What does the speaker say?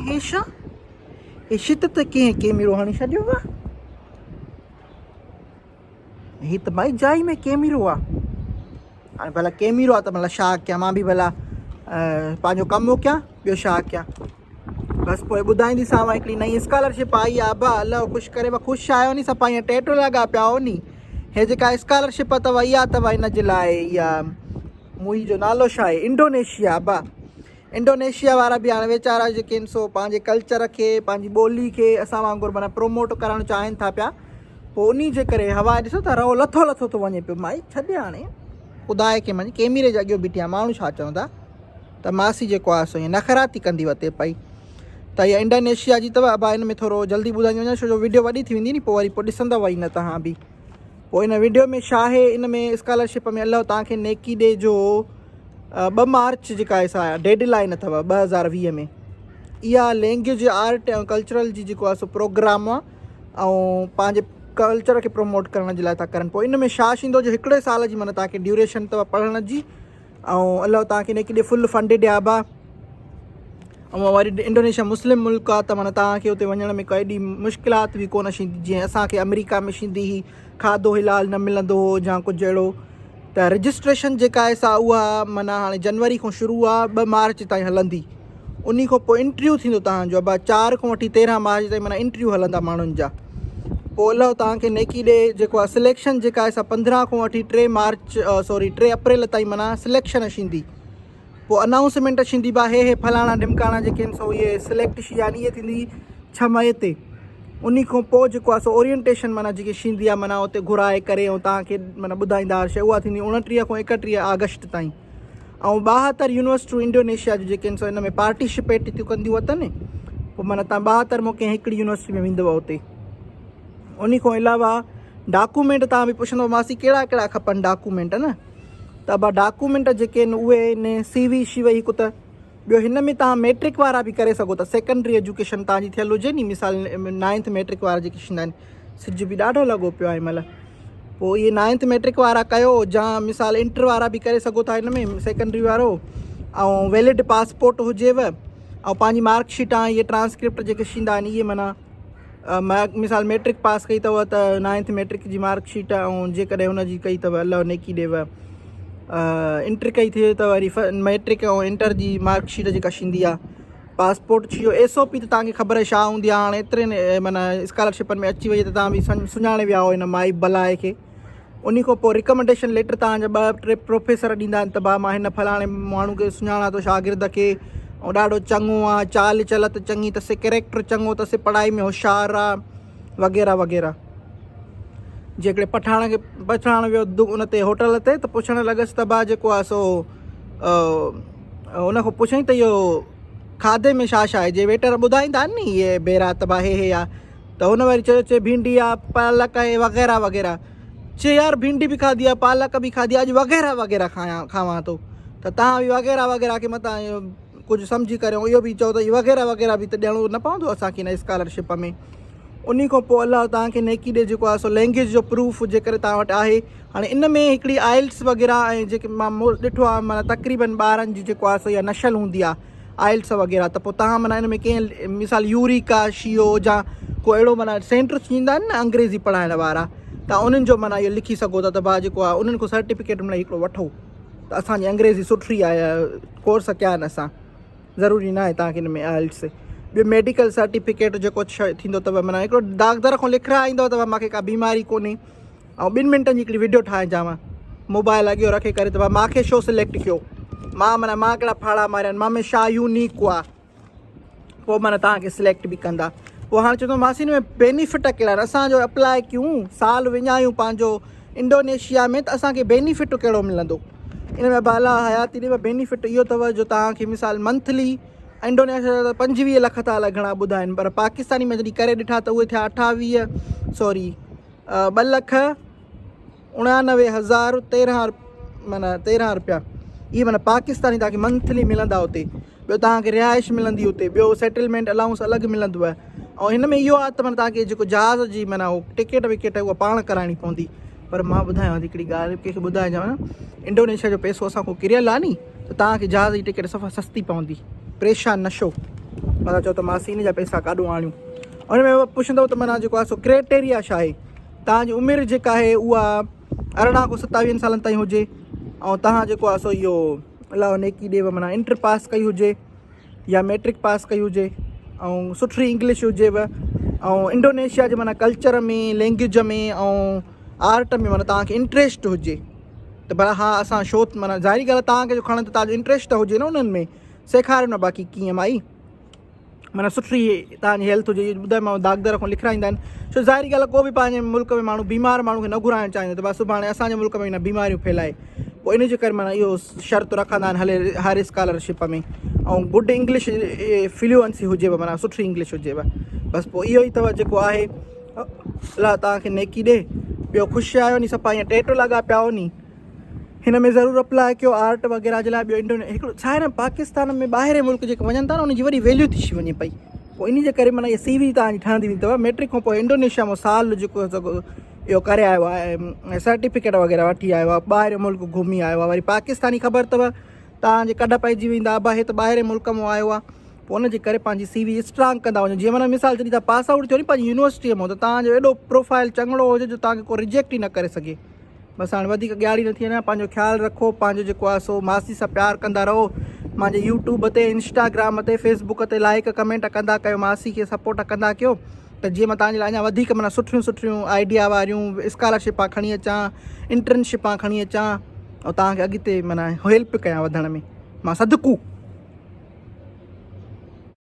هي ڇا؟ هي شت ته ڪنهن ڪيميرو هڻي ڇڏيو آ. هي ته مائي جائي ۾ ڪيميرو آ. هاڻي ڀلا ڪيميرو آ ته ڀلا ڇا ڪيان مان به ڀلا پنهنجو ڪم ڪيان ٻيو ڇا ڪيان. بس پوء ٻڌائينديسانو هڪڙي نئين اسڪالرشپ آئي آ ابا الله خوش ڪري خوش آهيو ني صفا ائين ٽيٽو لڳا پيا آهو ني هي جيڪا اسڪالرشپ اٿو اها اٿو هن جي لاء اها موئي جو نالو ڇا آهي انڊونيشيا ابا انڊونيشيا وارا به هاڻي ويچارا جيڪي آهن سو پنهنجي ڪلچر کي پنهنجي ٻولي کي اسان وانگر معنيٰ پروموٽ ڪرڻ چاهين ٿا پيا پوء انهي جي ڪري هوا ڏسو ٿا رئو لٿو لٿو ٿو وڃي پيو مائي ڇڏ هاڻي خدا کي مڃ ڪيميري جي اڳيو بيٺي آهيان ماڻهو ڇا چوندا ته ماسي جيڪو آهي سو ائين نخرا ٿي ڪندي وتي پئي ته اها انڊونيشيا جي اٿو ابا ان ۾ ٿورو جلدي ٻڌائيندو وڃان ڇو جو وڊيو وڏي ٿي ويندي ني پوء وري پوء ڏسندو ئي نه توهان به پوء ان وڊيو ۾ ڇا آهي ان ۾ اسڪالرشپ ۾ الله توهان کي نيڪي ڏي جو ٻه مارچ جيڪا آهي سا ڊيڊ لائن اٿو 2020 ۾ اها لينگويج آرٽ ۽ ڪلچرل جي جيڪو آهي سو پروگرام آهي ۽ پنهنجي ڪلچر کي پروموٽ ڪرڻ جي لاء ٿا ڪرن پوء ان ۾ ڇا ٿيندو جو هڪڙي سال جي معنيٰ توهان کي ڊيوريشن اٿو پڙهڻ جي ۽ الله توهان کي نيڪي ڏي فل فنڊيڊ آ ابا ۽ وري انڊونيشيا مسلم ملڪ آ ته معنيٰ توهان کي اتي وڃڻ ۾ ڪا ايڏي مشڪلات به ڪونه ٿيندي جيئن اسان کي آمريڪا ۾ ٿيندي هئي کاڌو حلال نه ملندو هو يا ڪجهه اهڙو ته رجسٽريشن جيڪا آهي سا اها معنيٰ هاڻي جنوري کان شروع آ ٻه مارچ تائين هلندي انهي کان پوء انٽريو ٿيندو توهان جو ابا چار کان وٺي 13 مارچ تائين معنيٰ انٽريو هلندا ماڻهن جا پوء الله توهان کي نيڪي ڏي جيڪو آ سليڪشن جيڪا آهي سا 15 کان وٺي 3 مارچ سوري 3 اپريل تائين معنيٰ سليڪشن ٿيندي پوء انائونسمينٽ ٿيندي با هي هي فلاڻا ڍمڪاڻا جيڪي آهن سو اهي سليڪٽ ٿي ويا آهن اهي ٿيندي 6 مئي تي انهي کان پوء جيڪو آهي سو اورينٽيشن معنيٰ جيڪي ٿيندي آهي معنيٰ اتي گهرائي ڪري ۽ توهان کي معنيٰ ٻڌائيندا هر شيء اها ٿيندي 29 کان 31 آگسٽ تائين ۽ 72 يونيورسٽيون انڊونيشيا جون جيڪي آهن سو ان ۾ پارٽيسپيٽ ٿيون ڪنديون وتن پوء معنيٰ تان 72 مون ڪنهن هڪڙي يونيورسٽي ۾ ويندو اتي ان کان علاوه ڊاڪومينٽ تان به پڇندو ماسي ڪهڙا ڪهڙا کپن ڊاڪومينٽ نه ته ابا ڊاڪومينٽ جيڪي آهن اهي آهن سي وي شي وي هڪ ته ٻيو هن ۾ تان ميٽرڪ وارا به ڪري سگهو ٿا سيڪنڊري ايجوڪيشن تان جي ٿيل هجي ني مثال نائنٿ ميٽرڪ وارا جيڪي ٿيندا آهن سج به ڏاڍو لڳو پيو آهي مهل پوء اهي نائنٿ ميٽرڪ وارا ڪيو جا مثال انٽر وارا به ڪري سگهو ٿا هن ۾ سيڪنڊري وارو ۽ ويلڊ پاسپورٽ هجيو ۽ پنهنجي مارڪ شيٽ ۽ اهي ٽرانسڪرپٽ جيڪي ٿيندا آهن اهي معنيٰ مثال ميٽرڪ پاس ڪئي اٿو ته نائنٿ ميٽرڪ جي مارڪ شيٽ ۽ جيڪڏهن هن جي ڪئي اٿو الله نيڪي ڏيو انٽر ڪئي ٿئي ته وري ميٽرڪ ۽ انٽر جي مارڪ شيٽ جيڪا ٿيندي آهي پاسپورٽ ٿي ويو ايس او پي ته توهان کي خبر آهي ڇا هوندي آهي هاڻي ايترين معنيٰ اسڪالرشپن ۾ اچي وئي ته توهان به سڃاڻي ويا آهيو هن مائي بلائي کي انهي کان پوء رڪمنڊيشن ليٽر توهان جا ٻه ٽي پروفيسر ڏيندا آهن ته ڀا مان هن فلاڻي ماڻهو کي سڃاڻان ٿو شاگرد کي ۽ ڏاڍو چڱو آهي چال چلت چڱي اٿس ڪريڪٽر چڱو اٿس پڙهائي ۾ هوشيار آهي وغيره وغيره جيڪڏهن پٺاڻ کي پڇاڻ ويو ان تي هوٽل تي ته پڇڻ لڳس ته ڀا جيڪو آهي سو ان کان پڇيائين ته اهو کاڌي ۾ ڇا ڇا آهي جي ويٽر ٻڌائيندا آهن ني اهي ڀيرا ته ڀا هي هي آهي ته هن وري چيو چي ڀينڊي آهي پالڪ آهي وغيره وغيره چي يار ڀينڊي به کاڌي آهي پالڪ به کاڌي آهي اڄ وغيره وغيره کايان کاوان ٿو ته تان به وغيره وغيره کي متان ڪجهه سمجهي ڪري اهو به چئو ته وغيره وغيره به ته ڏيڻو نه پوندو اسان کي هن اسڪالرشپ ۾ انهي کان پوء الله توهان کي نيڪي ڏي جيڪو آهي سو لينگويج جو پروف جيڪڏهن توهان وٽ آهي هاڻي ان ۾ هڪڙي آئلٽس وغيره ۽ جيڪي مان ڏٺو آهي معنيٰ تقريبن ٻارن جي جيڪو آهي سو اها نشل هوندي آهي آئلٽس وغيره ته پوء توهان معنيٰ ان ۾ ڪنهن مثال يوريڪا شيو جا ڪو اهڙو معنيٰ سينٽر ٿيندا آهن نه انگريزي پڙهائڻ وارا ته انهن جو معنيٰ اهو لکي سگهو ٿا ته ڀا جيڪو آهي انهن کان سرٽيفڪيٽ ملائي هڪڙو وٺو ته اسان جي انگريزي سٺي آهي ڪورس ڪيا آهن اسان ضروري ناهي توهان کي ان ۾ آئلٽس ٻيو ميڊيڪل سرٽيفڪيٽ جيڪو ٿيندو اٿو معنيٰ هڪڙو ڊاڪدر کان لکرائي ايندو اٿو مانکي ڪا بيماري ڪونهي ۽ ٻن منٽن جي هڪڙي وڊيو ٺاهي جاوان موبائل اڳيو رکي ڪري ته مانکي شو سليڪٽ ڪيو مان معنيٰ مان ڪهڙا ڦاڙا ماريا آهن مان ۾ شا يونيڪ آ پوء معنيٰ توهان کي سليڪٽ به ڪندا پوء هاڻي چوندو ماسي هن ۾ بينيفٽ ڪهڙا آهن اسان جو اپلاء ڪيون سال وڃايون پنهنجو انڊونيشيا ۾ ته اسان کي بينيفٽ ڪهڙو ملندو ان ۾ بالا حياتي ڏي بينيفٽ اهو اٿو جو توهان کي مثال منٿلي انڊونيشيا جا ته 25 لک ٿا الائي گهڻا ٻڌائن پر پاڪستاني ۾ جڏهن ڪري ڏٺا ته اهي ٿيا 28 سوري 2 لک 89 هزار 13 معنيٰ 13 روپيا اهي معنيٰ پاڪستاني توهان کي منٿلي ملندا اتي ٻيو توهان کي رهائش ملندي اتي ٻيو سيٽلمينٽ الائونس الڳ ملندو ۽ هن ۾ اهو آهي ته معنيٰ توهان کي جيڪو جهاز جي معنيٰ هو ٽڪيٽ وڪيٽ اها پاڻ ڪرائڻي پوندي پر مان ٻڌايان ٿي هڪڙي ڳالهه ڪنهن کي ٻڌائجان نه انڊونيشيا جو پئسو اسان کان ڪريل آهي ني ته توهان کي جهاز جي ٽڪيٽ صفا سستي پوندي پريشان نه شو. متان چئو ته ماسي ان جا پئسا ڪاڏو آڻيون. ان ۾ پڇندو ته معنيٰ جيڪو آهي سو ڪريٽيريا ڇا آهي؟ توهان جي عمر جيڪا آهي اها 18 کان 27 سالن تائين هجي ۽ توهان جيڪو آهي سو اهو الله نيڪي ڏيو معنيٰ انٽر پاس ڪئي هجي يا ميٽرڪ پاس ڪئي هجي ۽ سٺي انگلش هجيو ۽ انڊونيشيا جي معنيٰ ڪلچر ۾ لينگويج ۾ ۽ آرٽ ۾ معنيٰ توهان کي انٽريسٽ هجي ته ڀلا ها اسان شو معنيٰ ظاهري ڳالهه توهان کي جو کڻن ته توهان جو انٽريسٽ ته هجي نه انهن ۾ سيکاريو نه باقي ڪيئن مائي معنيٰ سٺي توهان جي هيلٿ هجي اهو ٻڌايو مانو داغدر کان لکرائيندا آهن ڇو ظاهري ڳالهه آهي ڪو به پنهنجي ملڪ ۾ ماڻهو بيمار ماڻهو کي نه گهرائڻ چاهيندو ته بس سڀاڻي اسان جي ملڪ ۾ نه بيماريون ڦهلائي پوء ان جي ڪري معنيٰ اهو شرط رکندا آهن هلي هر اسڪالرشپ ۾ ۽ گڊ انگلش فلوئنسي هجيو معنيٰ سٺي انگلش هجيو بس پوء اهو ئي اٿو جيڪو آهي الله توهان کي نيڪي ڏي ٻيو خوش آهيو ني صفا ائين ٽيٽو لڳا پيا آهيو ني هن ۾ ضرور اپلاء ڪيو آرٽ وغيره جي لاء ٻيو انڊو هڪڙو ڇا آهي نه پاڪستان ۾ ٻاهرين ملڪ جيڪي وڃن ٿا نه ان جي وڏي ويليو ٿي وڃي پئي پوء ان جي ڪري معنيٰ سي وي تان جي ٺهندي ويندي اٿو ميٽرڪ کان پوء انڊونيشيا مان سال جيڪو اهو ڪري آيو آهي سرٽيفڪيٽ وغيره وٺي آيو آهي ٻاهرين ملڪ گهمي آيو آهي وري پاڪستاني خبر اٿو تان جي ڪڍ پئجي ويندا ابا هي ته ٻاهرين ملڪ مان آيو آهي پوء ان جي ڪري پنهنجي سي وي اسٽرانگ ڪندا وڃو جيئن معنيٰ مثال جڏهن تان پاس آئوٽ ٿيو ني پنهنجي يونيورسٽيء مان ته تان جو ايڏو پروفائل چڱڙو هجي جو تان کي ڪو ريجيڪٽ ئي نه ڪري سگهي بس هاڻي وڌيڪ ڳاڙي نٿي وڃان پنهنجو خيال رکو پنهنجو جيڪو آهي سو ماسي سان پيار ڪندا رهو مانجي يوٽيوب تي انسٽاگرام تي فيسبوڪ تي لائڪ ڪمينٽ ڪندا ڪيو ماسي کي سپورٽ ڪندا ڪيو ته جيئن مان تنهنجي لاء اڃا وڌيڪ معنيٰ سٺيون سٺيون آئيڊيا واريون اسڪالرشپا کڻي اچان انٽرنشپا کڻي اچان ۽ توهان کي اڳتي معنيٰ هيلپ ڪيان وڌڻ ۾ مان صدقو.